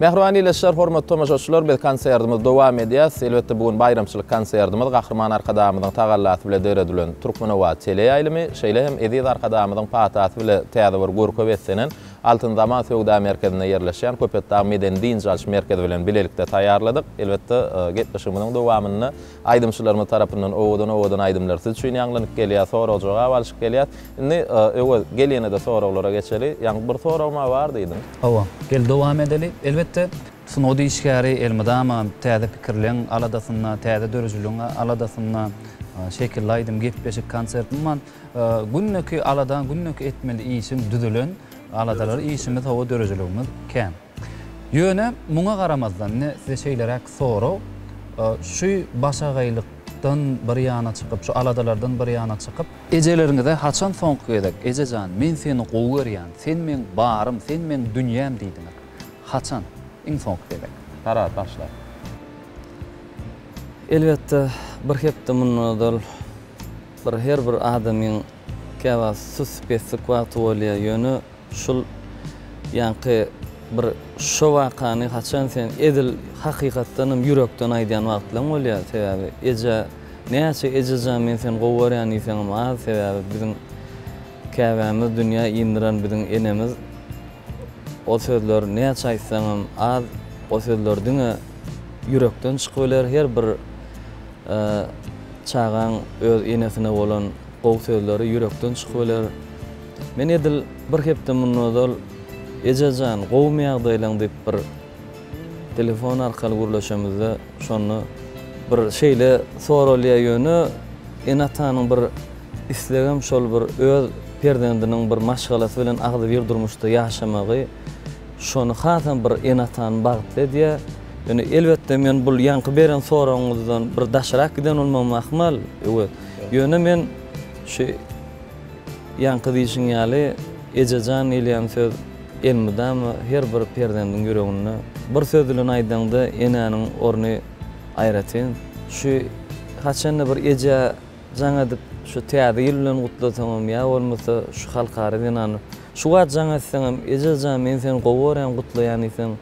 Mähriban ildeşler, hormatly tomaşaçylar, biz konsertimizi dowam edýäs. Elbetde, bu gün baýramçylyk konsertimiz Gahryman Arkadagymyzyň tagallasy bile döredilen Türkmenobat teleýaýlymy, şeýle hem eziz Arkadagymyzyň patasy bile täze bir görke beslenen Altyn Zaman söwda merkezinde ýerleşýän Köpetdag medeni-dynç alyş merkezi bilen bilelikde taýýarladyk. Elbetde, gepleşigimiziň dowamynda aýdymçylarymyz tarapyndan owadan-owadan aýdymlar siz üçin ýaňlanyp gelýär, sorag-jogap alşyp gelýäs. Indi, Öwez, gel ýene-de soraglara geçeli. Ýaňy bir soragym-a bar diýdiň. Hawa, gel dowam edeli. Elbetde, sungat işgäri elmydama täze pikirleň aladasynda, täze döredijiligiň aladasynda, şekilli aýdym, gepleşik, konsert, umuman, gündeki aladaň, gündeki etmeli işiň düzülen aladalar, işimiz, hawa, döredijiligimiz kän. Ýöne muňa garamazdan, indi size şeýleräk sorag, şu başagaýlykdan bir ýana çykyp, şu aladalardan bir ýana çykyp, Ejeleriňize haçan soňky gezek, Eje jan, men seni gowy görýän, sen meň barym, sen meň dünýäm diýdiňiz? Haçan? Iň soňky gezek. Saragt başla. Elbetde, bir hepde mundan ozal bir her bir adamyň käwagt sussupeslik wagty bolýar, ýöne Şul ýaňky bir şo wakany haçan sen edil hakykatdanam ýürekden aýdýan wagtlaň bolýar sebäbi eje näçe ejejan men seni gowy görýän diýseňem az sebäbi biziň käbämiz dünýä indiren biziň enemiz o sözler näçe aýtsaňam az o sözler diňe ýürekden çykyp biler her bir çagaň öz enesine bolan gowy sözleri ýürekden çykyp biler. Men edil bir hepde mundan ozal Eje jan, gowumy ýagdaýlaň diýip bir telefon arkaly gürleşemizde şonda bir şeýle soralýar ýöne ene-atanyň bir islegem şol bir öz perzendiniň bir maşgalasy bilen agzybir durmuşda ýaşamagy şony hasam bir ene-atany bagtly edýär. Ýöne elbetde men bul ýaňky beren soragyňyzdan bir daşrak giden bolmagym ahmal Öwez. Ýöne men şu Ýaňky diýşiň ýaly, ejejan diýilýän söz elmydama her bir perzendiň ýüreginde. Bir söz bilen aýdaňda, enäniň orny aýratyn. Şu haçanda bir ejä jaň edip, şu Täze ýyl bilen gutlasaňam ýa bolmasa şu Halkara zenanlar, şu wagt jaň etseňem, Ejejan, men seni gowy görýän, gutlaýan diýseň,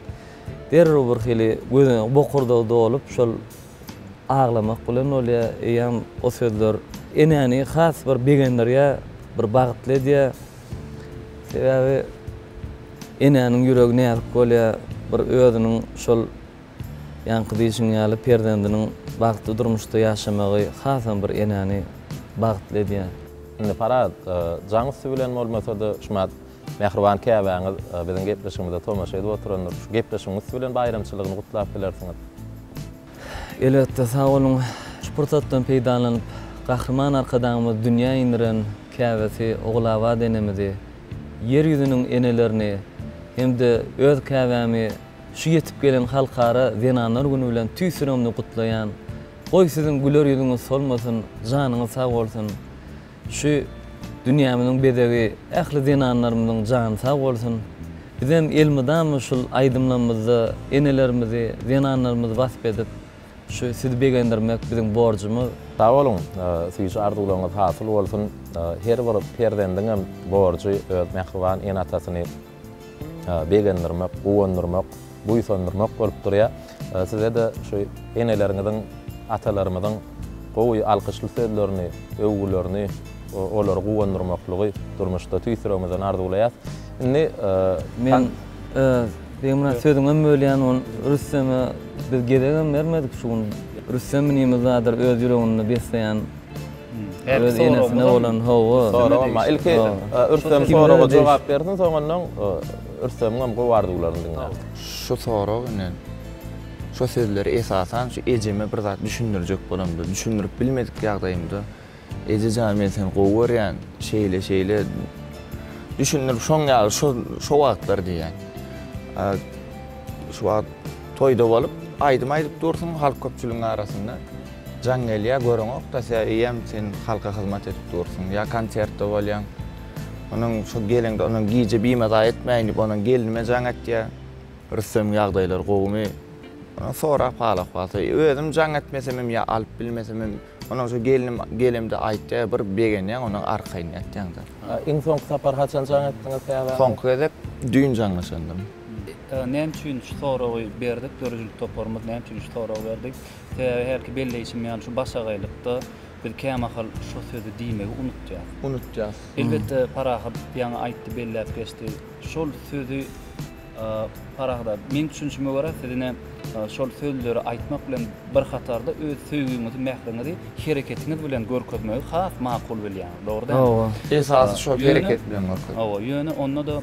derrew birhili gözüne bokurdagy dolup, şol Aglamak bilen bolýar, eýýäm o sözler enäni has bir begendirýär, bir bagtly edýär. Sebäbi enäniň ýüregi näzik bolýar, bir özüniň şol ýaňky diýşiň ýaly perzendiniň bagtly durmuşda ýaşamagy hasam bir enäni bagtly edýär. Indi Farhat, jaň üsti bilen bolmasa-da, şumat mähriban käbäňiz biziň gepleşigimize tomaşa edip oturandyr. Şu gepleşigiň üsti bilen baýramçylygyny gutlap bilersiňiz. Elbetde, sag boluň. Şu pursatdan peýdalanyp, Gahryman Arkadagymyz dünýä indiren käbesi Ogulabat enemizi, Ýer ýüzüniň enelerini hem-de öz käbämi şu ýetip gelen Halkara zenanlar güni bilen tüýs ýüregimden gutlaýan. Goý, siziň güler ýüzüňiz solmasyn, janyňyz sag bolsun! Şu dünýämiziň bezegi ähli zenanlarymyzyň jany sag bolsun. Bizem elmydama şul aýdymlarymyzda enelerimizi, zenanlarymyzy wasp edip, şu sizi begendirmek biziň borjumyz. Sag boluň, süýji arzuwlaryňyz hasyl bolsun. Her bir perzendiňem borjy öz mähriban ene-atasyny begendirmek, guwandyrmak, buýsandyrmak bolup durýar. Size-de şu eneleriňiziň, atalarymyzyň gowy alkyşly sözlerini, öwgülerini, olary guwandyrmaklygy durmuşda tüýs ýüregimizden arzuwlaýas. Indi Men Begmyrat sözüňem bölýän ol Rüsteme biz gezegem bermedik şu gün. Rüstem inimiz zadyr öz ýüreginde besleýän Öz enesine bolan hawa. Soragam ilki Rüstem soraga jogap bersin, soňundan Rüstemiňem gowy arzuwlaryny diňläris. Şu sorag ine şo sözleri esasan şu ejeme bir zat düşündirjek bolamda, düşündirip bilmedik ýagdaýymda Eje jan men seni gowy görýän, şeýle şeýle düşündirip şoň ýaly şo şo wagtlar diýýän. Şu wagt toýda bolup aýdym aýdyp dursuň halk köpçüligiň arasynda. Jaň gelýär, göreňok-da, sen eýýäm sen halka hyzmat edip dursuň. Ýa konsertde bolýaň. Onuň şo geleňde onuň gije bimaza etmäýin diýip, onuň gelnime jaň etýär. Rüstemiň ýagdaýlary gowumy? Onuň sorap hal-ahwal soraýar. Özüm jaň etmesemem ýa alyp bilmesemem, onuň şo gelnim gelemde aýtýar, bir begenýäň, onuň arkaýyn ýatýaň-da. Iň soňky sapar haçan jaň etdiňiz Käbäňize? Soňky gezek düýn jaňlaşandym. näme üçin şu soragy berdik, döredijilik toparymyz näme üçin şu soragy berdi? Sebäbi hälki belleýşim ýaly şu başagaýlykda biz kämahal şu sözi diýmegi unutýas. Unutýas. Elbetde Parahat ýaňy aýtdy, belläp geçdi. Şol sözi Parahat meň düşünişime görä siz ine şol sözleri aýtmak bilen bir hatarda öz söýgiňizi, mähriňizi hereketiňiz bilen görkezmegi has makul bilýäňiz. Dogry dälmi? Hawa. Esasy şol hereket bilen görkezmek. Hawa, ýöne onda-da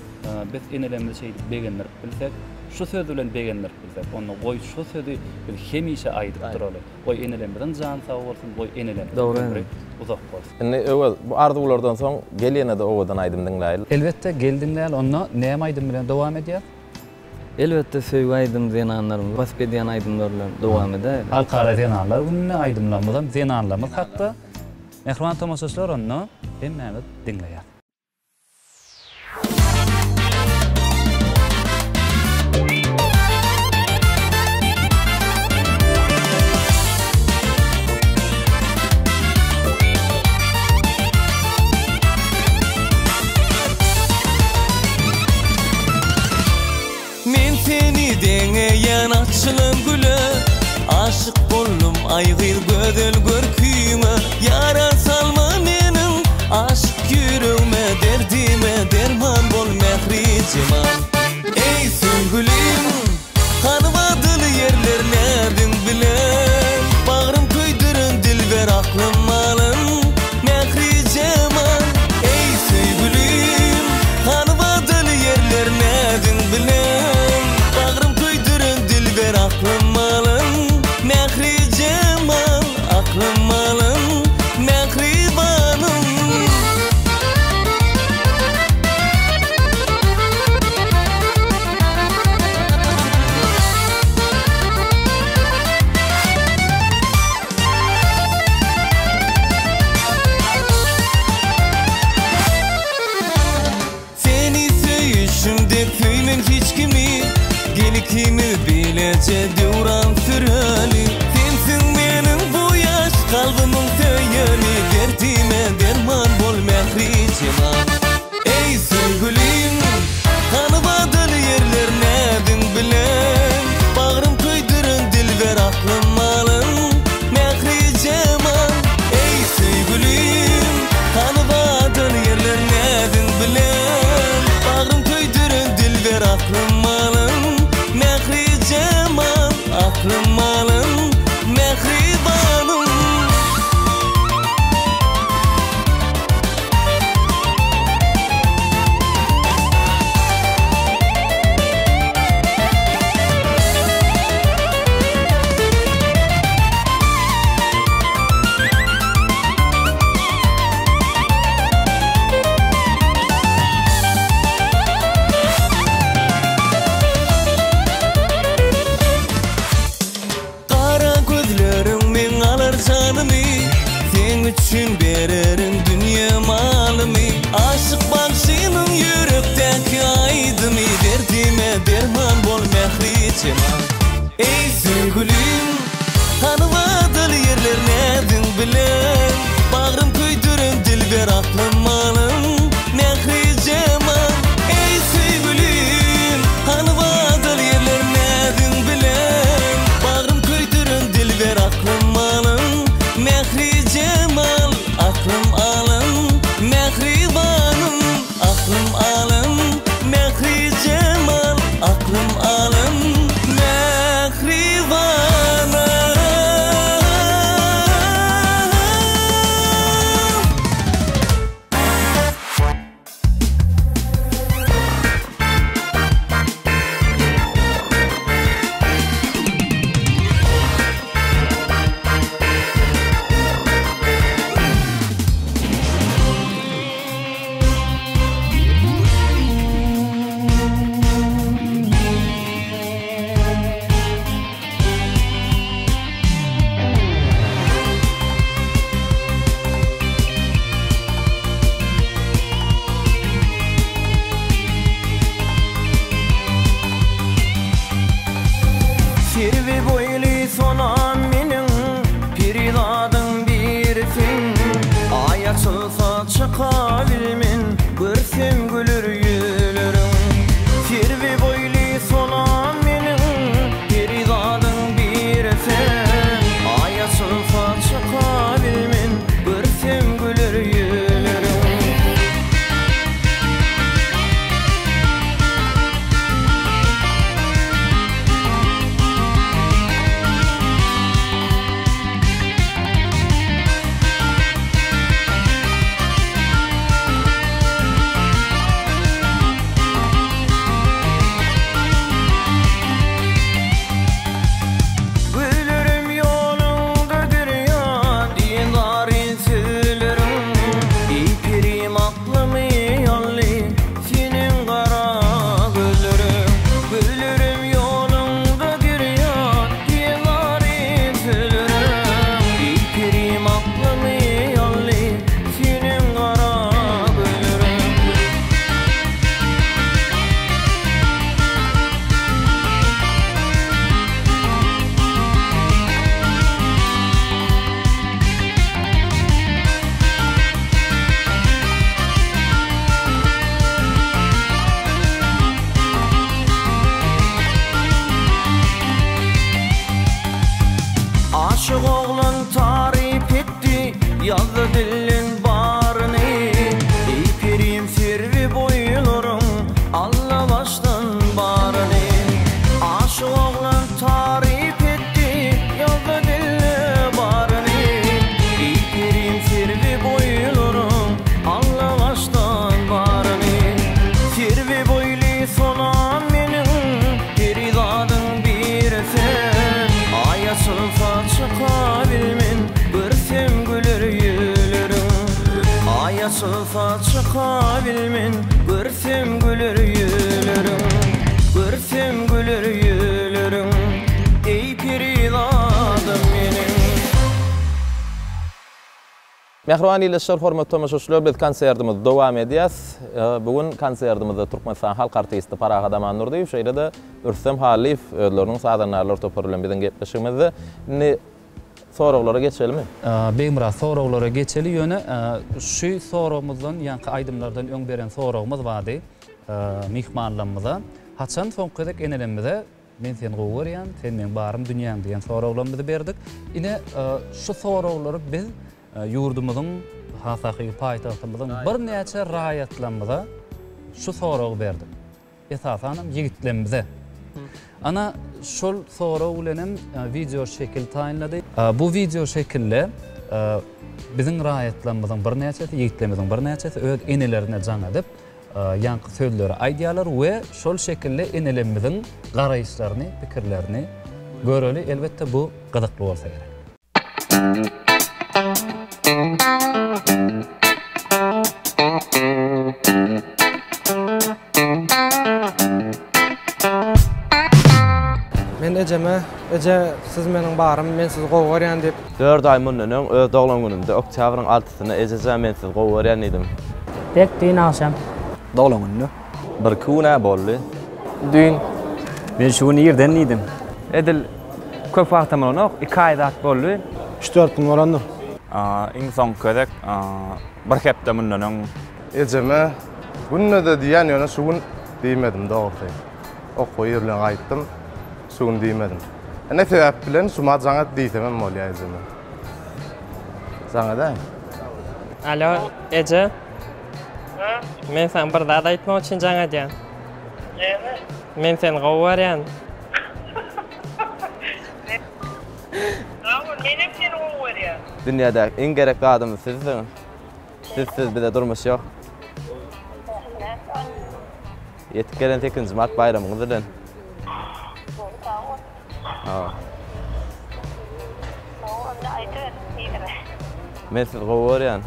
biz enelerimizi şeýdip begendirip bilsek, şu söz bilen begendirip bilsek, onda goý şu sözi biz hemişe aýdyp duraly. Goý enelerimiziň jany sag bolsun, goý enelerimiziň ömri uzak bolsun. Indi Öwez, bu arzuwlardan soň gel ýene-de owadan aýdym diňläýli. Elbetde, gel diňläýli. Onda näme aýdym bilen dowam edýäs? Elbetde söýgi aýdym zenanlarymyzy wasp edýän aýdymlar bilen dowam edäýeli. Halkara zenanlar gününde aýdymlarymyzam zenanlarymyz hakda. Mähriban tomaşaçylar onda hemmämiz diňleýäs. Men seni deňeýän açylan güle, Aşyk boldum aý gyz gözel görküňe, Ýara salma meniň aşyk ýüregme, Derdime derman bol mähri jemal. Eý söýgülim, hany wadaly ýerler näziň bilen, Bagrym köýdüren dilber aklym alan mähri jemal. Eý söýgülim, hany wadaly ýerler näziň bilen, Bagrym köýdüren dilber aklym alan mähri jemal, Aklym alan mähribanym. Seni söýüşim dek söýmen hiç kimi, Gel ikimiz bileje döwran süreli. Sensiň meniň bu ýaş kalbymyň söýeni, Derdime derman bol mähri jemal. Eý söýgülim, hany wadaly ýerler näziň bilen, Bagrym köýdüren dilber aklym alan mähri jemal. Eý söýgülim, hany wadaly ýerler näziň bilen, Bagrym köýdüren dilber aklym alan mähri jemal, Aklym alan mähribanym. Gara gözleriň meň alar janymy, Seň üçin bererin dünýe malymy. Aşyk bagşynyň ýürekdäki aýdymy, Derdime derman bol mähri jemal. Eý söýgülim, hany wadaly ýerler näziň bilen, Bagrym köýdüren dilber aklym alan mähri jemal. Eý söýgülim, hany wadaly ýerler näziň bilen, Bagrym köýdüren dilber aklym alan mähri jemal, Aklym alan mähribanym, aklym alan mähri jemal, Aklym alan mähribanym. Serwi boýly sonam meniň, Perizadyň birisiň. Aý açylsa çyka bilmen, Görsem güler ýüzleriň. Serwi boýly sonam. Mähriban ildeşler, hormatly tomaşaçylar, biz konsertimizi dowam edýäs. Bu gün konsertimizde Türkmenistan halk artisti Parahat Amandurdyýew, şeýle-de Rüstem Hallyýew özleriniň sazandarlar topary bilen biziň gepleşigimizde. Indi soraglara geçelimi? Begmyrat, soraglara geçeli, ýöne şu soragymyzdan, ýaňky aýdymlardan öň beren soragymyz bardy myhmanlarymyza. Haçan soňky gezek enelerimize Men seni gowy görýän, sen meň barym dünýäm diýen soraglarymyzy berdik. Ine, şu soraglary biz ýurdumyzyň, has takygy paýtagtymyzyň birnäçe raýatlarymyza şu soragy berdik. Esasanam ýigitlerimize. Ana, şol sorag bilenem wideo şekil taýynlady. Bu wideo şekilde biziň raýatlarymyzyň birnäçesi, ýigitlerimiziň birnäçesi öz enelerine jaň edip, ýaňky sözleri aýdýarlar we şol şekilde enelerimiziň garaýyşlaryny, pikirlerini göreli. Elbetde bu gyzykly bolsa gerek. Men ejeme, Eje, siz meniň barym, men sizi gowy görýän diýip. Dört aý mundan öň öz doglan günümde, oktýabryň altysynda Ejejan men sizi gowy görýän diýdim. Dek düýn agşam. Doglan gününde. Birki gün-ä boldy. Düýn. Men şu gün irden diýdim. Edil köp wagtam bolanok, iki aý zat boldy. Üç-dört gün bolandyr. Iň soňky gezek bir hepde mundan öň. Ejeme günde-de diýýän ýöne şu gün diýmedim dogrusy. Okuwa ýerlen gaýtdym. Şu gün diýmedim. Ne sebäp bilen şuma jaň et diýsemem bolýar ejeme. Jaň edäýin. Alo, eje. Men saňa bir zat aýtmak üçin jaň edýän. Näme? Men seni gowy görýän. Sag bol, menem seni gowy görýän. Dünýädäki iň gerek zadymyz sizsiňiz. Sizsiz bize durmuş ýok. Ýetip gelen sekizinji mart baýramyňyz bilen. Sag bol. Hawa. Onda aýdyber yzyny. Men sizi gowy görýän.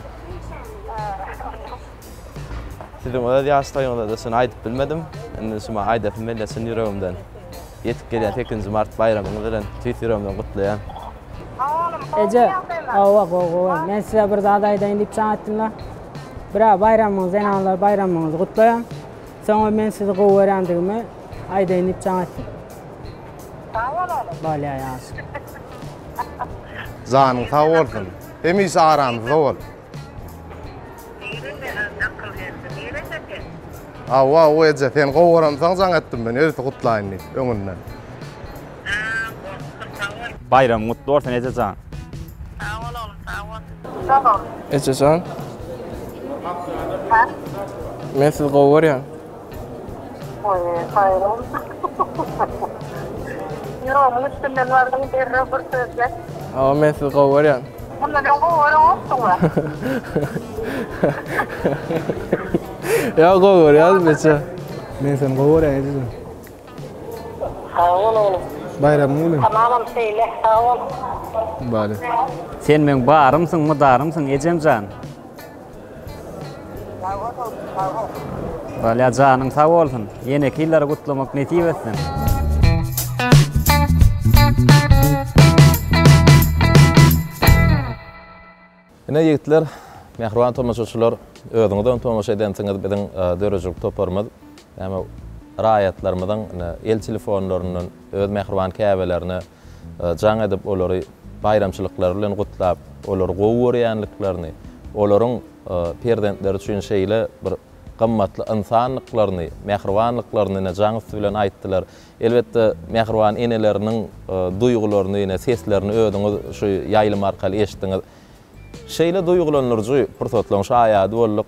Siziň öz ýaş toýuňyzda-da şuny aýdyp bilmedim. Indi şumy aýdasym gelýär çyn ýüregimden. Ýetip gelýän sekizinji mart baýramyňyz bilen tüýs ýüregimden gutlaýan. Eje, hawa gowy gowy. Men size bir zat aýdaýyn diýip jaň etdim-le. Bir-ä baýramyňyz, zenanlar baýramyňyzy gutlaýan. Soňra men sizi gowy görýändigimi aýdaýyn diýip jaň etdim. Sag bol oglum. Bolýar ýagşy. Janyň sag bolsun. Hemişe aramyzda bol. Nireden akyl geldi? Nirede sen? Hawa, hawa eje, seni gowy göremsoň jaň etdim men, ýörite gutlaýyn diýip, öňünden. Haa, bolupdyr, sag bol. Baýramyň gutly bolsun ejejan. Sag bol oglum, sag bol. Sag bol. Ejejan. Ha? Men sizi gowy görýän. Oý, haýran. Ýüregimiň üstünden bardyň derrew bir sözde. Hawa, men sizi gowy görýän. Mundan öň gowy göreňokdyň-a? Ýok, gowy görýädim eje. Men seni gowy görýän ejejan. Sag bol oglum. Baýramyň bilen. Tamamam şeýle, sag bol. Bale. Sen meň barymsyň, mydarymsyň ejemjan. Sag bol oglum, sag bol. Bolýa janyň sag bolsun. Ýeneki ýyllary gutlamak nesip etsin. Ine ýigitler, mähriban tomaşaçylar, özüňizem tomaşa edensiňiz biziň döredijilik toparymyz näme raýatlarymyzyň ine el telefonlaryndan öz mähriban käbelerine jaň edip olary baýramçylyklary bilen gutlap, olary gowy görýänliklerini, olaryň perzentleri üçin şeýle bir gymmatly ynsanlyklaryny, mähribanlyklaryny ine jaň üsti bilen aýtdylar. Elbetde, mähriban eneleriniň duýgularyny, ine seslerini özüňiz şu ýaýlym arkaly eşitdiňiz. Şeýle duýgulandyryjy pursatlaryň şaýady bolduk.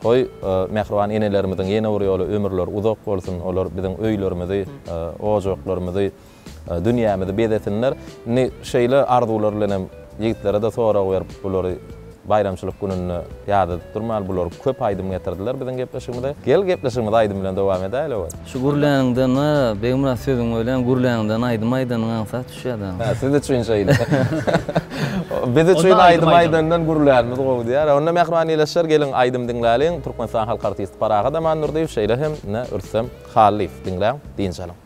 Goý, mähriban enelerimiziň ýene bir ýola ömürleri uzak bolsun, olar biziň öýlerimizi, ojaklarymyzy, dünýämizi bezesinler. Indi şeýle arzuwlar bilen hem ýigitlere-de sorag berip, bulary baýramçylyk gününde ýadadyp durmaly. Bular köp aýdym getirdiler biziň gepleşigimize. Gel, gepleşigimizi aýdym bilen dowam edäýeli Öwez. Şu gürläniňden-ä, Begmyrat sözüňi bölýän, gürläniňden aýdym aýdanyň aňsat düşýär-dä. Hä, siz üçin şeýle. Biz üçin aýdym aýdandan gürlänimiz gowy diýýär. Onda mähriban ildeşler, geliň aýdym diňläliň. Türkmenistan halk artisti Parahat Amandurdyýew, şeýle hem ine Rüstem Hallyýew. Diňläň, dynç alyň.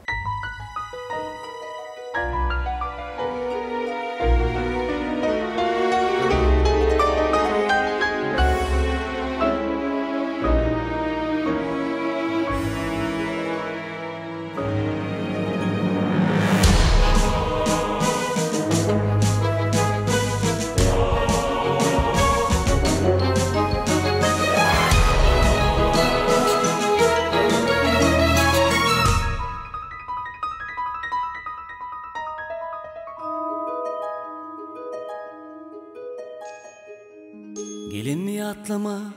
Ýatlama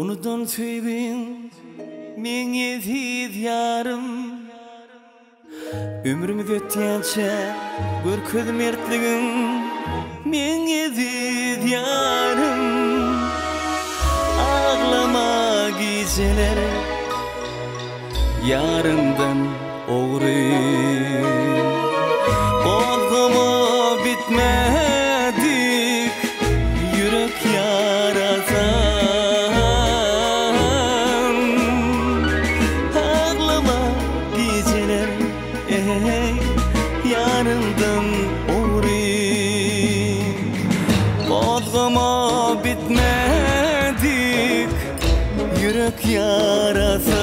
unudan söýgiň meň eziz ýarym. Ömrümiz ötýänçä görkez mertligiň meň eziz ýarym. Aglama gijeler ýaryňdan ogry. Gozgama bitmedik ýürek ýarasam. Aglama gijeler eý ýaryňdan ogry. Gozgama bitmedik ýürek ýarasam.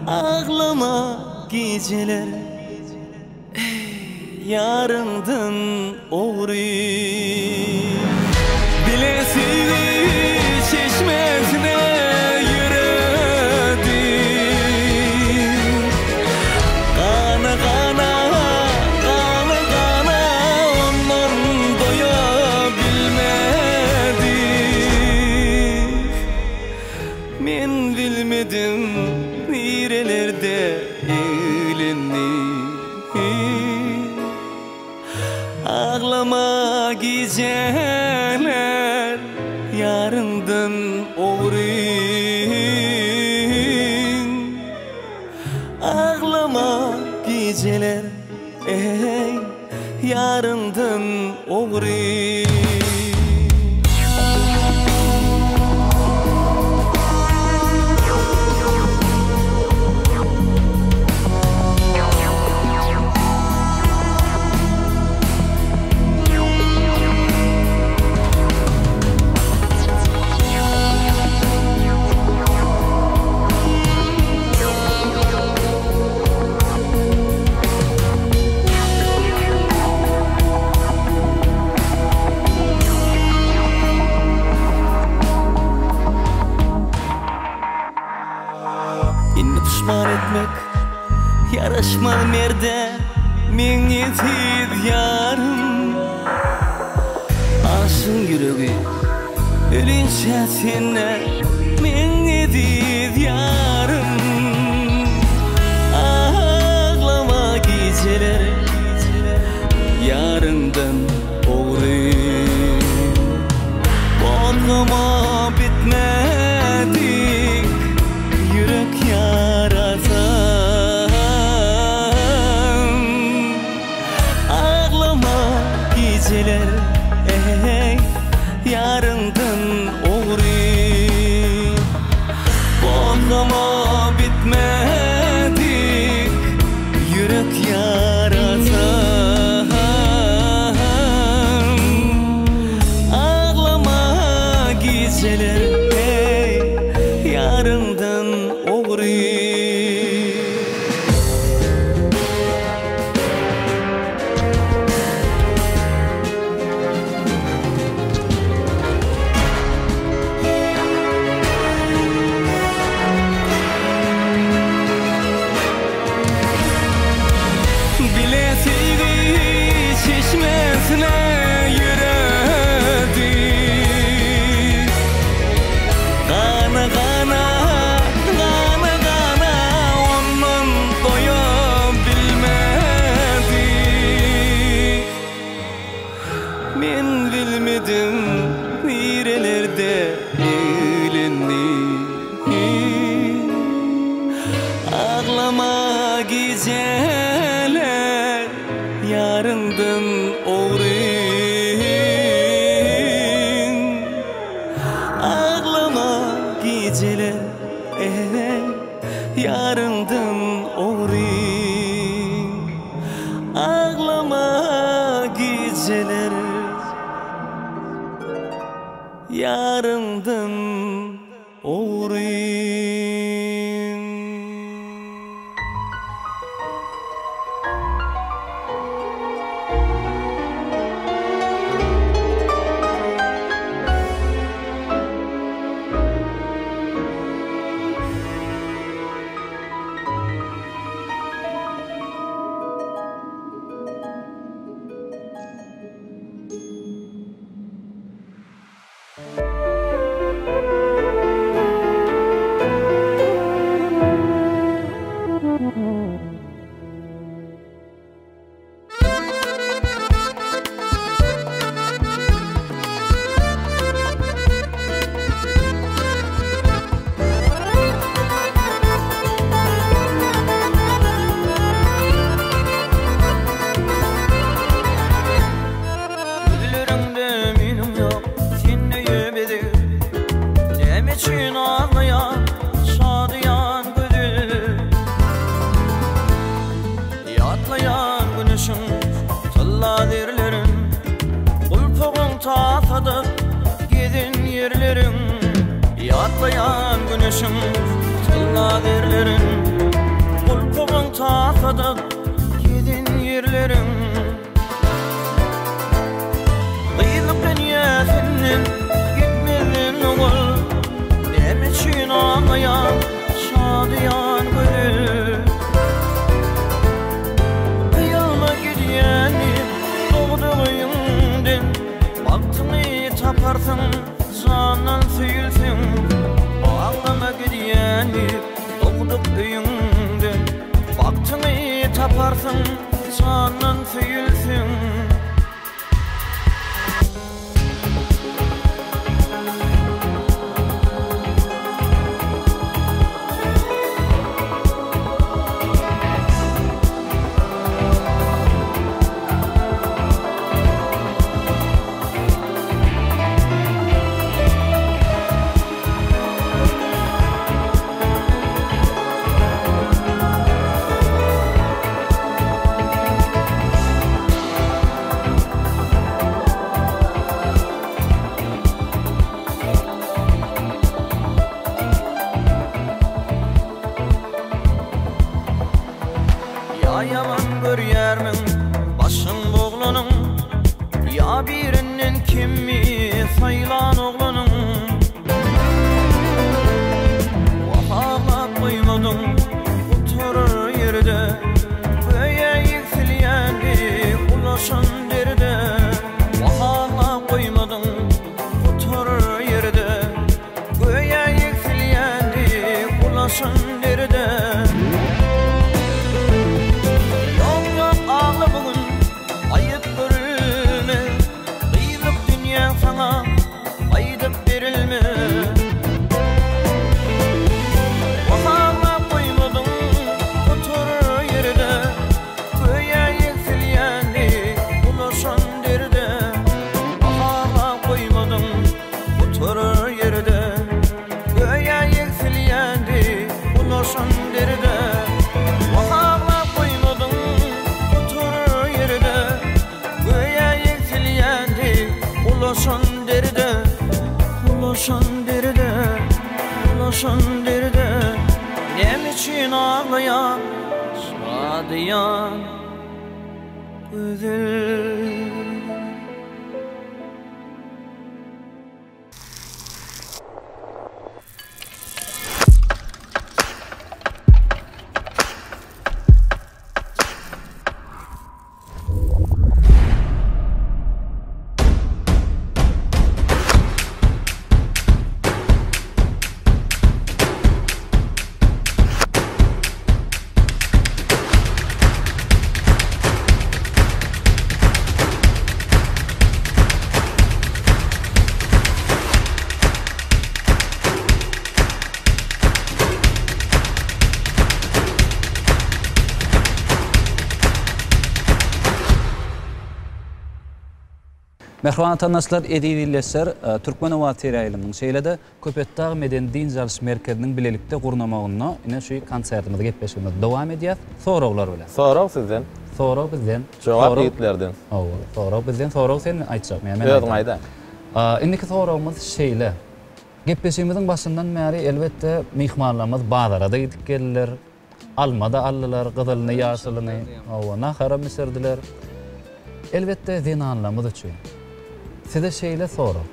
Aglama gijeler eý ýaryňdan ogry. Bile söýgi çeşmesine ýöredik. Gana-gana, gana-gana ondan doýa bilmedik. Men bilmedim nirelerde eglendi. Aglama gijeler ýaryňdan ogry. Aglama gijeler eý ýaryňdan ogry. Indi puşman etmek ýaraşmaz merde meň eziz ýarym. Aşyň ýüregi ölinçä sende meň eziz ýarym. Aglama gijeler ýaryňdan ogry. Gozgama bitmedik ýürek ýarasam. Aglama gijeler eý ýaryňdan ogry. Gozgama bitmedik ýürek ýarasam. Aglama gijeler eý ýaryňdan ogry. Bile söýgi çeşmesine ýöredik. Gana-gana, gana-gana ondan doýa bilmedik. Men bilmedim nirelerde eglendi. Aglama gijeler ýaryňdan ogry. Aglama gijeler eý ýaryňdan ogry. Aglama gijeler ýaryňdan ogry. ýerleriň Ýatlaýan güneşiň tylla zerlerin Gulpagyň tasadyp gezen ýerleriň Gyzlyk dünýäsinden gitmezden owal Näme üçin aglaýaň şadyýan gözel Hyýalma gidýäni dogduk öýüňden Bagtyňy taparsyň jandan söýülseň Aglama gidýäni dogduk öýüňden Bagtyňy taparsyň jandan söýülseň. Ýa ýaman görýärmiň başyň boglanyň, Ýa birinden kemmi saýlan oglanyň. Wah aglap goýmadyň gutarar ýerde, Göýä ýegsilýändi ulaşan derde. Wah aglap goýmadyň gutarar ýerde, Göýä ýegsilýändi ulaşan derde. Ýok, ýok, agla bu gün, aýyp görülme, Gyzyk dünýäň saňa gaýdyp berilme. Wah, aglap goýmadyň gutarar ýerde, Göýä ýegsilýändi ulaşan derde. Wah, aglap goýmadyň gutarar ýerde, Göýä ýegsilýändi ulaşan derde. Wah, aglap goýmadyň gutarar ýerde, Göýä ýegsilýändi ulaşan derde, Ulaşan derde, ulaşan derde. Näme üçin aglaýaň şadyýan gözel? Mähriban watandaşlar, eziz ildeşler, Türkmen owazy teleýaýlymynyň, şeýle-de Köpetdag medeni-dynç alyş merkeziniň bilelikde gurnamagynda ine şu konsertimiz, gepleşigimizi dowam edýäs soraglar bilen. Sorag sizden. Sorag bizden. Jogap ýigitlerden. Hawa, sorag bizden, sorag sen aýtjakmy ýa men aýdaýyn? Özüň aýdaý. Indiki soragymyz şeýle. Gepleşigimiziň başyndan bäri elbetde myhmanlarymyz bazara-da gidip geldiler. Alma-da aldylar, gyzylyny, ýaşylyny. Hawa, naharam bişirdiler. Elbetde zenanlarymyz üçin. Size şeýle sorag.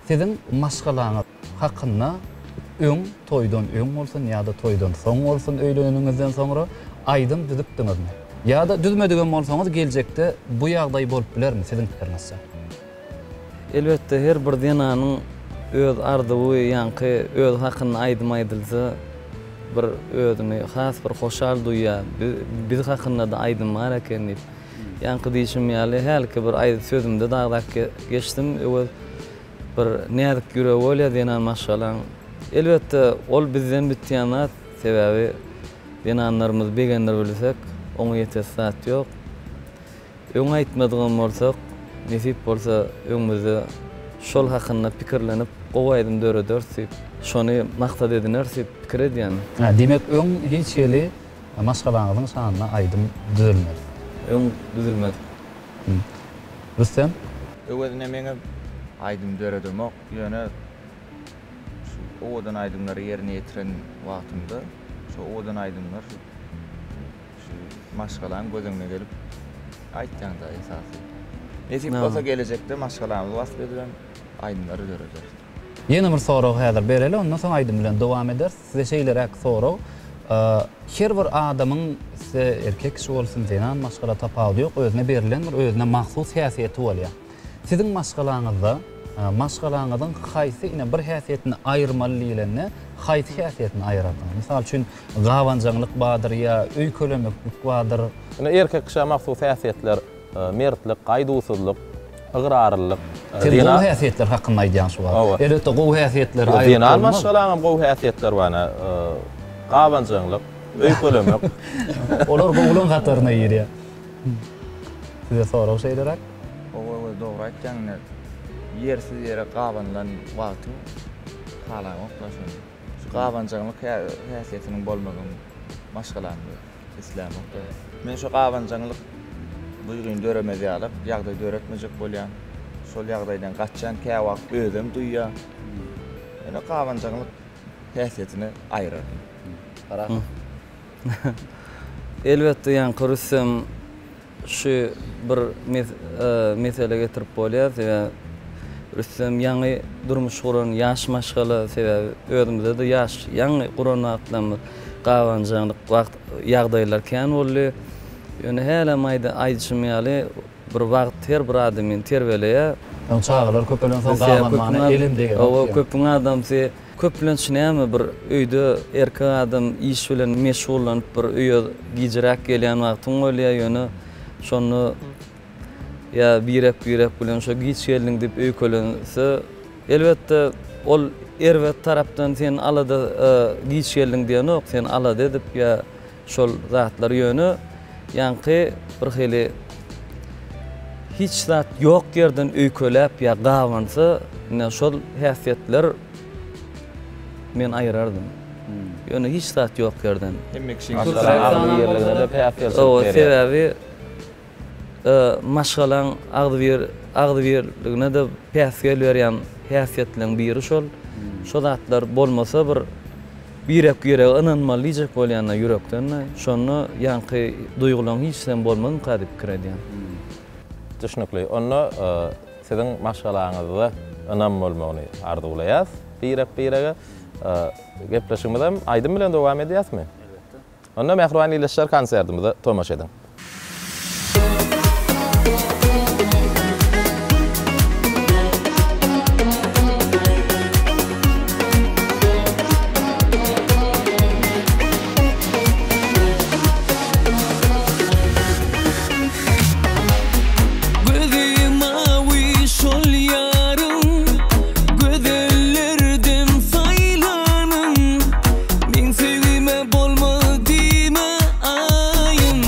Siziň maşgalaňyz hakynda öň, toýdan öň bolsun ýa-da toýdan soň bolsun öýleneniňizden soňra aýdym düzüpdiňizmi? Ýa-da düzmedigem bolsaňyz geljekde bu ýagdaý bolup bilermi siziň pikiriňizçe? Elbetde her bir zenanyň öz arzuwy ýaňky özi hakynda aýdym aýdylsa bir özüni has bir hoşal duýýar biz hakynda-da aýdym bar eken diýip. Ýaňky diýşim ýaly hälki bir aýdy sözümde-de agzap geçdim Öwez bir näzik ýüregi bolýar zenan maşgalaň. Elbetde ol bizden bitýän zat sebäbi zenanlarymyzy begendirbilsek oňa ýetesi zat ýok. Öň aýtmadygam bolsak, nesip bolsa öňümizde şol hakynda pikirlenip gowy aýdym dörederis diýip, şony maksat edineris diýip pikir edýän. Hä, diýmek öň hiç hili maşgalaňyzyň şanyna aýdym düzülmedi? Öň düzülmedi. Rüstem? Öwezine meňem aýdym döredemok, ýöne. owadan aýdymlary ýerine ýetiren wagtymda şo owadan aýdymlar şu şu maşgalaň göz öňüne gelip aýtýaňda esasy. Nesip bolsa gelejekde maşgalamyzy wasp edibem aýdymlary dörederis. Ýene bir sorag häzir bereli, ondan soň aýdym bilen dowam ederis. Size şeýleräk sorag, Her bir adamyň size erkek kişi bolsun, zenan maşgala tapawudy ýok, özüne berlen bir özüne mahsus häsiýeti bolýar. Siziň maşgalaňyzda maşgalaňyzyň haýsy ine bir häsiýetini aýyrmaly diýlende haýsy häsiýetini aýyrardyňyz? Mysal üçin gabanjaňlyk bardyr ýa öýkelemeklik bardyr. Ine erkek kişä mahsus häsiýetler mertlik, gaýduwsyzlyk, ygrarlylyk. Siz gowy häsiýetler hakynda aýdýaň şu wagt. Elbetde gowy häsiýetleri aýryp bolmaz. Zenan maşgalaňam gowy häsiýetleri bar ine gabanjaňlyk, öýkelemek. Olar gowularyň hataryna girýär. Size sorag şeýleräk. Hawa hawa dogry aýtýaň ine ýersiz ýere gabanylan wagtyň halaňokla şony. Şu gabanjaňlyk häsiýetiniň bolmagyny maşgalamda islämokda. Men şu gabanjaňlyk duýgyny döremez ýaly ýagdaý döretmejek bolýan. Şol ýagdaýdan gaçýan käwagt özem duýýan. Ýöne gabanjaňlyk häsiýetini aýyrardym. Parahat. Elbetde ýaňky Rüstem şu bir mesele getirip bolýar sebäbi Rüstem ýaňy durmuş guran ýaş maşgala sebäbi özümizde-de ýaş ýaňy guran wagtlarymyz gabanjaňlyk wagt ýagdaýlar kän boldy. Ýöne hälem aýdyşym ýaly bir wagt her bir adamyny terbiýeleýär. Soň çagalar köpelensoň gabanmana elem degenok. Hawa köpüň adamsy Köplenç näme bir öýde erkek adam iş bilen meşgullanyp bir öýe gijiräk gelýän wagtyň bolýar ýöne şonda ýa birek birek bilen şo giç geldiň diýip öýkelense elbetde ol erbet tarapdan sen alada giç geldiň diýenok sen alada edip ýa Şol zatlar ýöne ýaňky bir hili hiç zat ýok ýerden öýkeläp ýa gabansa ine şol häsiýetler men aýyrardym. Ýöne hiç zat ýok ýerden. Hemme kişiň agzybirligine-de päsgelçilik berýär. Sebäbi maşgalaň agzybir agzybirligine-de päsgel berýän häsiýetleň biri şol. Şo zatlar bolmasa bir birek-birege ynanmaly diýjek bolýan-da ýürekden-de. Şonda ýaňky duýgulaň hiçisem bolmazmyka diýip pikir edýän. Düşnükli. Onda siziň maşgalaňyzda ynam bolmagyny arzuwlaýas birek-birege. Gepleşigimizem aýdym bilen dowam edýäsmi? Elbetde. Onda mähriban ildeşler konsertimize tomaşa ediň. Gözi mawy şol ýaryň, Gözellerden saýlanyň, Meň söýgime bolmaz diýme aýym.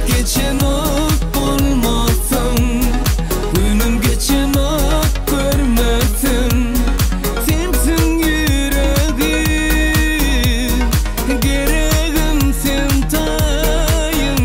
geçenok bolmasaň, Günüm geçenok görmesem. Sensiň ýüregim, geregim sen taýym.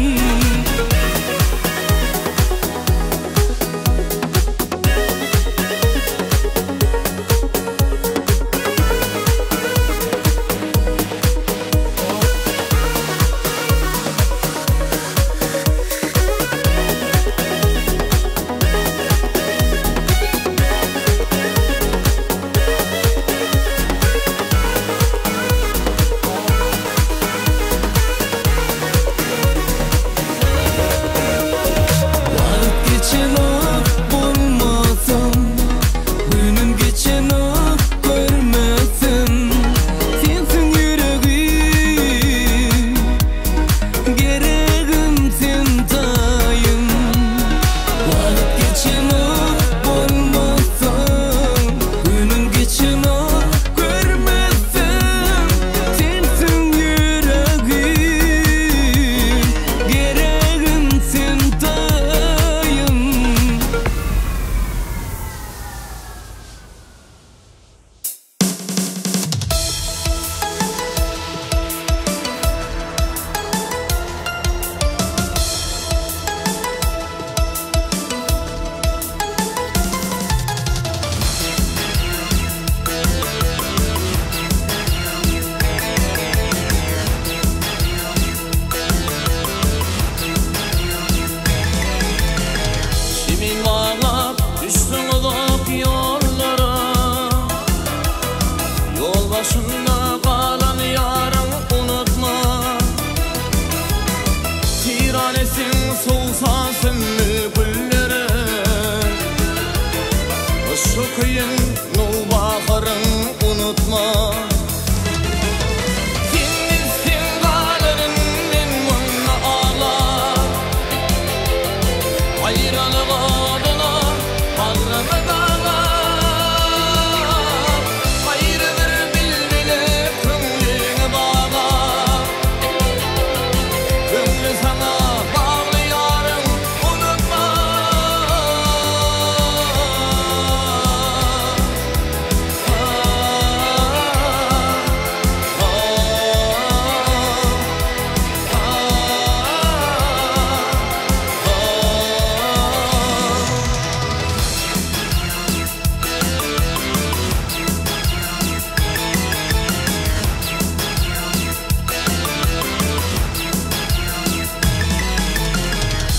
Wagt geçenok bolmasam, Günüm geçenok görmesem. Sensiň ýüregim, geregim sen taýym. Wagt geçenok bolmasam, Günüm geçenok görmesem. Sensiň ýüregim, geregim sen taýym. Kimin baglap düşdüň uzak ýollara, Ýol başynda galan ýaryň unutma. Tiranesiň sowsan sümmül güllere, Yşky köýen nowbaharyň unutma. Sen gitseň galaryn men munda aglap, Aýralyk oduna bagrymy daglap, Gaýry bir bilbile köňlüňi baglap, Köňli saňa bagly ýaryň unutma.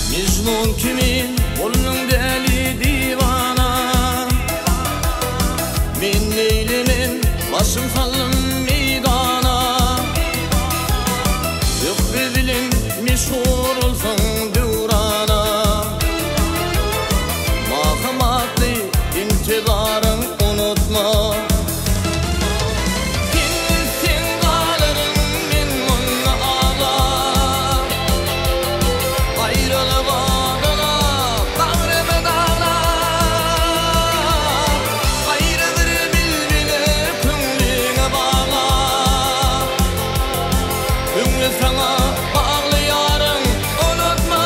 Mejnun kimin bolduň däli diwana, Men neýlemen başym saldym meýdana. Zöhre bilen meşhur bolsaň döwrana, Mahym atly intizaryň unutma. Sen gitseň galaryn men munda aglap, Aýralyk oduna bagrymy daglap, Gaýry bir bilbile köňlüňi baglap, Köňli saňa bagly ýaryň unutma.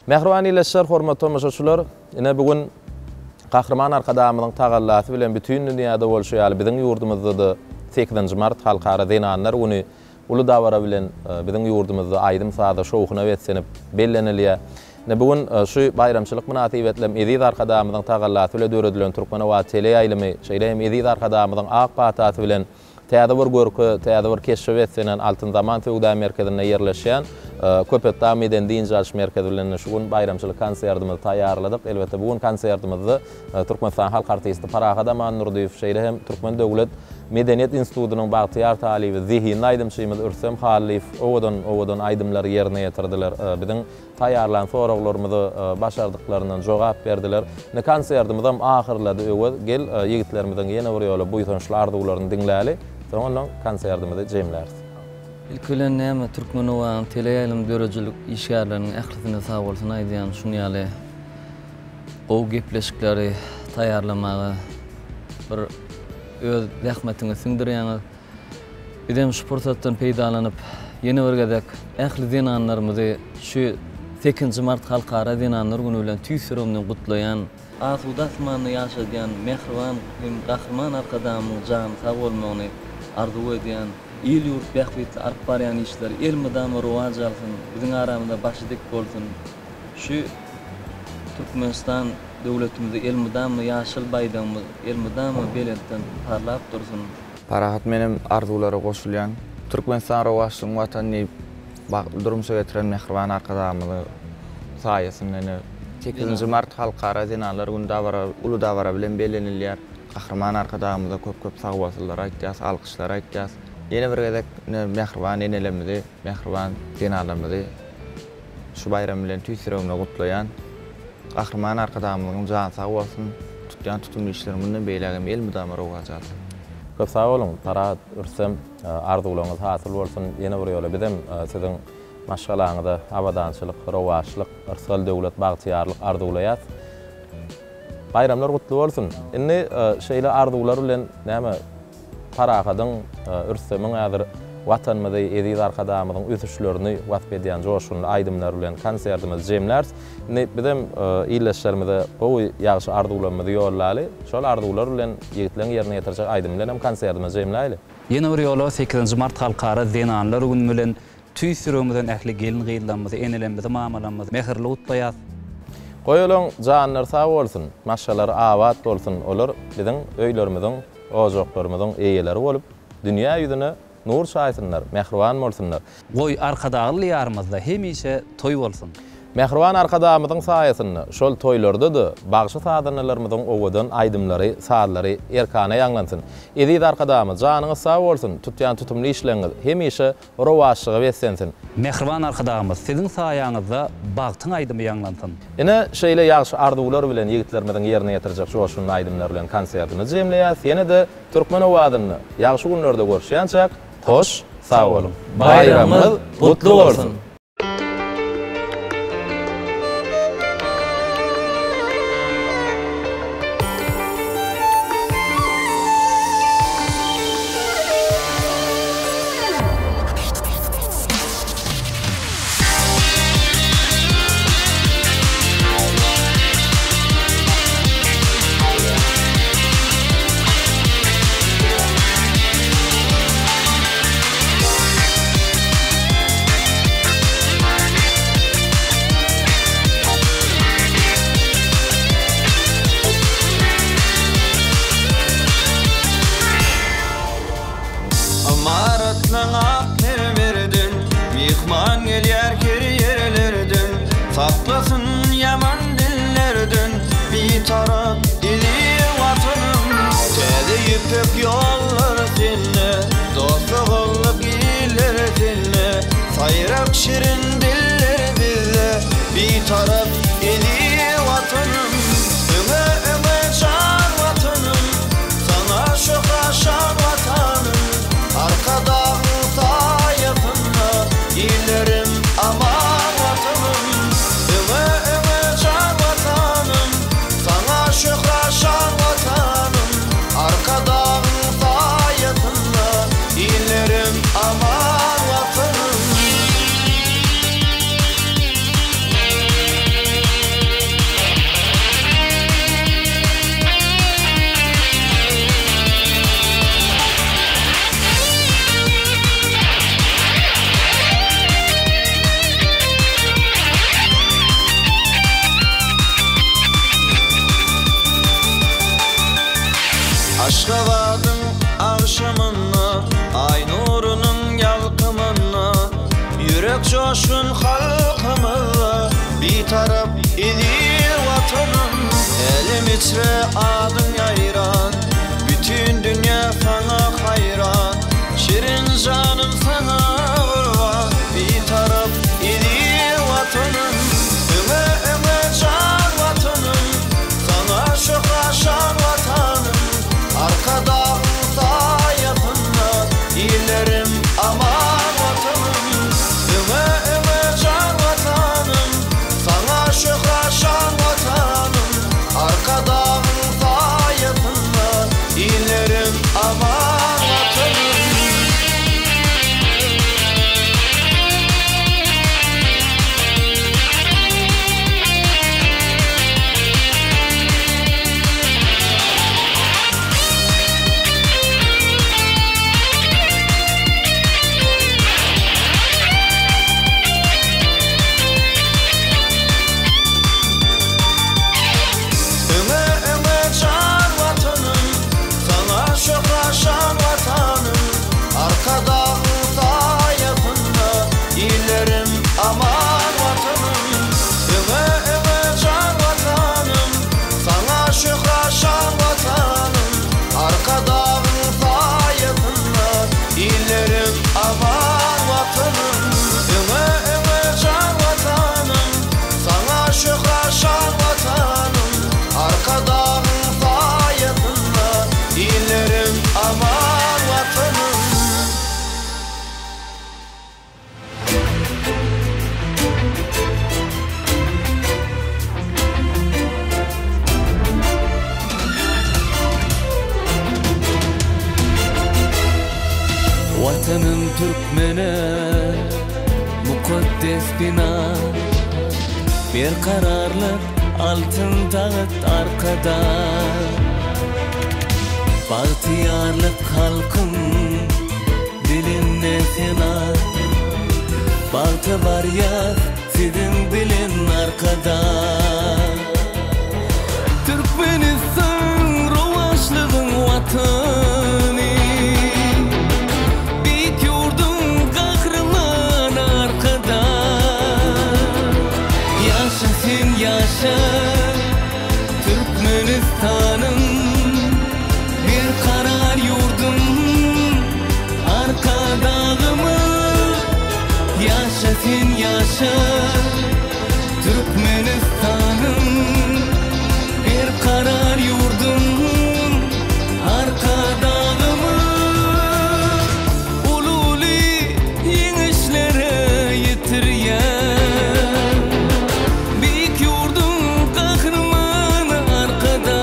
Mähriban ildeşler, hormatly tomaşaçylar, ine bu gün Gahryman Arkadagymyzyň tagallasy bilen bütin dünýäde bolşy ýaly biziň ýurdumyzda-da sekizinji mart Halkara zenanlar güni uly dabara bilen biziň ýurdumyzda aýdym-saza şowhuna beslenip bellenilýär. Ine bu gün şu baýramçylyk mynasybetli hem eziz Arkadagymyzyň tagallasy bilen döredilen Türkmenobat teleýaýlymy, şeýle hem eziz Arkadagymyzyň ak patasy bilen Täze bir görke, täze bir keşbe beslenen Altyn Zaman söwda merkezinde ýerleşýän Köpetdag medeni-dynç alyş merkezi bilen şu gün baýramçylyk konsertimizi taýýarladyk. Elbetde, bu gün konsertimizde Türkmenistanyň halk artisti Parahat Amandurdyýew, şeýle hem Türkmen döwlet medeniýet institutynyň bagtyýar talyby, zehinli aýdymçymyz Rüstem Hallyýew owadan-owadan aýdymlary ýerine ýetirdiler. Biziň Taýýarlan soraglarymyza başardyklaryndan jogap berdiler. Indi konsertimizem ahyrlady Öwez, gel, ýigitlerimiziň ýene bir ýola buýsançly arzuwlaryny diňläli, soň ondan konsertimizi jemläris. Ilki bilen näme Türkmenowanyň teleýaýlym döredijilik işgärleriniň ählisine sagbolsun aýdýan şuny ýaly gowy gepleşikleri taýýarlamaga bir öz zähmetiňizi siňdirýäňiz. Bizem şu pursatdan peýdalanyp, ýene bir gezek ähli zenanlarymyzy şu sekizinji mart Halkara zenanlar güni bilen tüýs ýüregimden gutlaýan. Asuda asmanda ýaşadýan mähriban hem Gahryman Arkadagymyň jany sag bolmagyny arzuw edýän. Il-ýurt bähbitli alyp barýan işleri elmydama rowaç alsyn, biziň aramyzda başy dik bolsun. Şu Türkmenistan döwletimizde elmydama ýaşyl baýdagymyz elmydama belentden parlap dursun. Parahat menem arzuwlara goşulýan. Türkmenistan rowaçlygyň watany diýip bagtly durmuşa getiren mähriban Arkadagymyzyň saýasynda ine sekizinji mart Halkara zenanlar güni dabara uly dabara bilen bellenilýär. Gahryman Arkadagymyza köp köp sagbolsunlar aýtýas, alkyşlar aýtýas. Ýene bir gezek ine mähriban enelerimizi, mähriban zenanlarymyzy şu baýram bilen tüýs ýüregimden gutlaýan. Gahryman Arkadagymyzyň jany sag bolsun, tutýan tutumly işleri mundan beýläk hem elmydama rowaç alsyn. Köp sag boluň Parahat, Rüstem, arzuwlaryňyz hasyl bolsun, ýene bir ýola bizem siziň maşgalaňyza abadançylyk, rowaçlyk, yrsgal-döwlet, bagtyýarlyk arzuwlaýas. Baýramlar gutly bolsun! Indi şeýle arzuwlar bilen näme Parahadyň, Rüstemiň häzir Watanymyzy, eziz Arkadagymyzyň ösüşlerini wasp edýän joşgunly aýdymlar bilen konsertimizi jemläris. Indi bizem ildeşlerimize gowy, ýagşy arzuwlarymyzy ýollaly. Şol arzuwlar bilen ýigitleň ýerine ýetirjek aýdymy bilen hem konsertimizi jemläýli. Ýene bir ýola sekizinji mart Halkara zenanlar güni bilen tüýs ýüregimizden ähli gelin-gyzlarymyzy, enelerimizi, mamalarymyzy mähirli gutlaýas. Goý olaň janlary sag bolsun, maşgalalary abat bolsun, olar biziň öýlerimiziň ojaklarymyzyň eýeleri bolup, dünýä ýüzüne nur çaýsynlar, mähriban bolsunlar. Goý, Arkadagly Diýarymyzda hemişe toý bolsun! Mähriban Arkadagymyzyň saýasynda şol toýlarda-da bagşy-sazandalarymyzyň owadan aýdymlary, sazlary erkana ýaňlansyn! Eziz Arkadagymyz, janyňyz sag bolsun, tutýan tutumly işleriňiz hemişe rowaçlyga beslensin! Mähriban Arkadagymyz, Siziň saýaňyzda bagtyň aýdymy ýaňlansyn! Ine, şeýle ýagşy arzuwlar bilen ýigitlerimiziň ýerine ýetirjek joşgunly aýdymlary bilen konsertimizi jemleýäs. Ýene-de Türkmen owazynda ýagşy günlerde görüşýänçäk, hoş sag boluň! Baýramyňyz gutly bolsun! Ymaratlaň ak mermerden, Myhman gelýär her ýerlerden. Saklasyn ýaman dillerden, Bitarap eziz Watanym. Täze ýüpek ýollar sende, Dost-doganlyk iller sende. Saýrak şirin diller bizde, Bitarap eziz Watanym. Öňe, öňe jan Watanym! Saňa şöhrat şan Watanym, Arkadagyň saýasynda illerim aman Watanym. Öňe öňe jan Watanym, Saňa şöhrat şan Watanym, Arkadagyň saýasynda illerim aman Watanym. Aşgabadyň agşamynda, Aý nurunyň ýalkymynda, Ýürek joşgun halkymyzda, Bitarap eziz Watanym. Älem içre adyň ýaýran, Bütin dünýä saňa haýran, Şirin janym saňa gurban, Bitarap eziz Watanym. Öňe, öňe jan Watanym, Saňa şöhrat şan Watanym, Arkadagyň saýasynda illerim aman Watanym. Öňe, öňe jan Watanym, Saňa şöhrat şan Watanym, Arkadagyň saýasynda illerim aman Watanym. Öňe öňe jan Watanym, Saňa şöhrat şan Watanym, Arkadagyň saýasynda illerim aman Watanym. Öňe öňe jan Watanym, Saňa şöhrat şan Watanym, Arkadagyň saýasynda illerim aman Watanym. Öňe öňe jan Watanym, Saňa şöhrat şan Watanym, Arkadagyň saýasynda illerim aman Watanym. Watanym türkmene mukaddes bina, Berkararlyk altyn tagt Arkadag. Bagtyýarlyk halkyň dilinde sena, Bagta barýas siziň bilen Arkadag. Türkmenistan rowaçlygyň Watany, Beýik ýurduň Gahrymany Arkadag. Ýaşa sen ýaşa Türkmenistanym, Berkarar ýurdum Arkadagymyz. Ýaşa sen ýaşa Türkmenistanym, Berkarar ýurdum Arkadagymyz. Uly-uly ýeňişlere ýetirýär Beýik ýurduň Gahrymany Arkadag.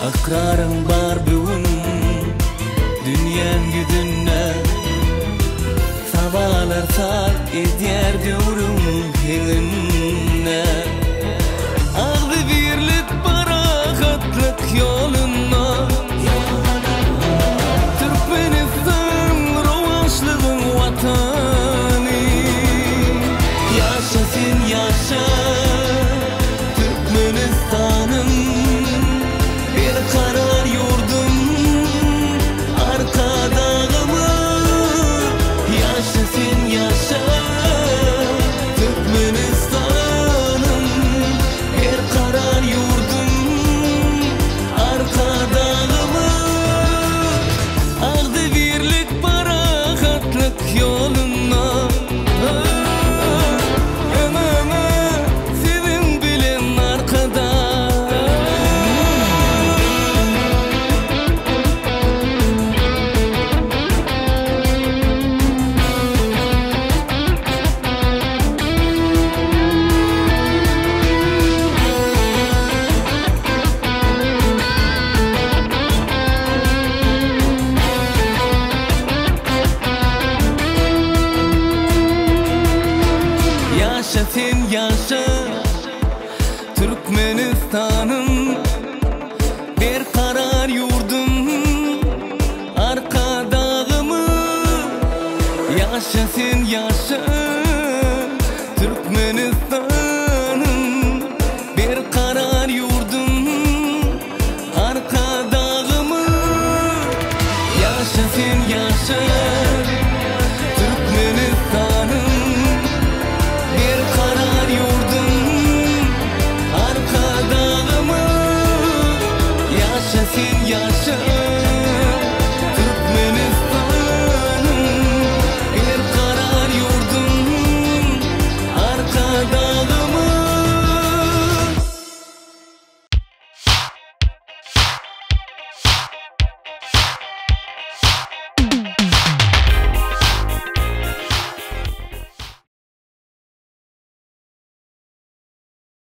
Ykraryň bar bu gün dünýäň ýüzünde, Sabalar saz edýär döwrüň heňinde. Agzybirlik parahatlyk ýolunda, Türkmenistan rowaçlygyň Watany. Ýaşa sen ýaşa Türkmenistanym, Berkarar ýurdum Arkadagymyz. Ýaşa sen ýaşa Türkmenistanym. Ýaşa sen ýaşa Türkmenistanym Berkarar ýurdum Arkadagymyz Ýaşa sen ýaşa Türkmenistanym.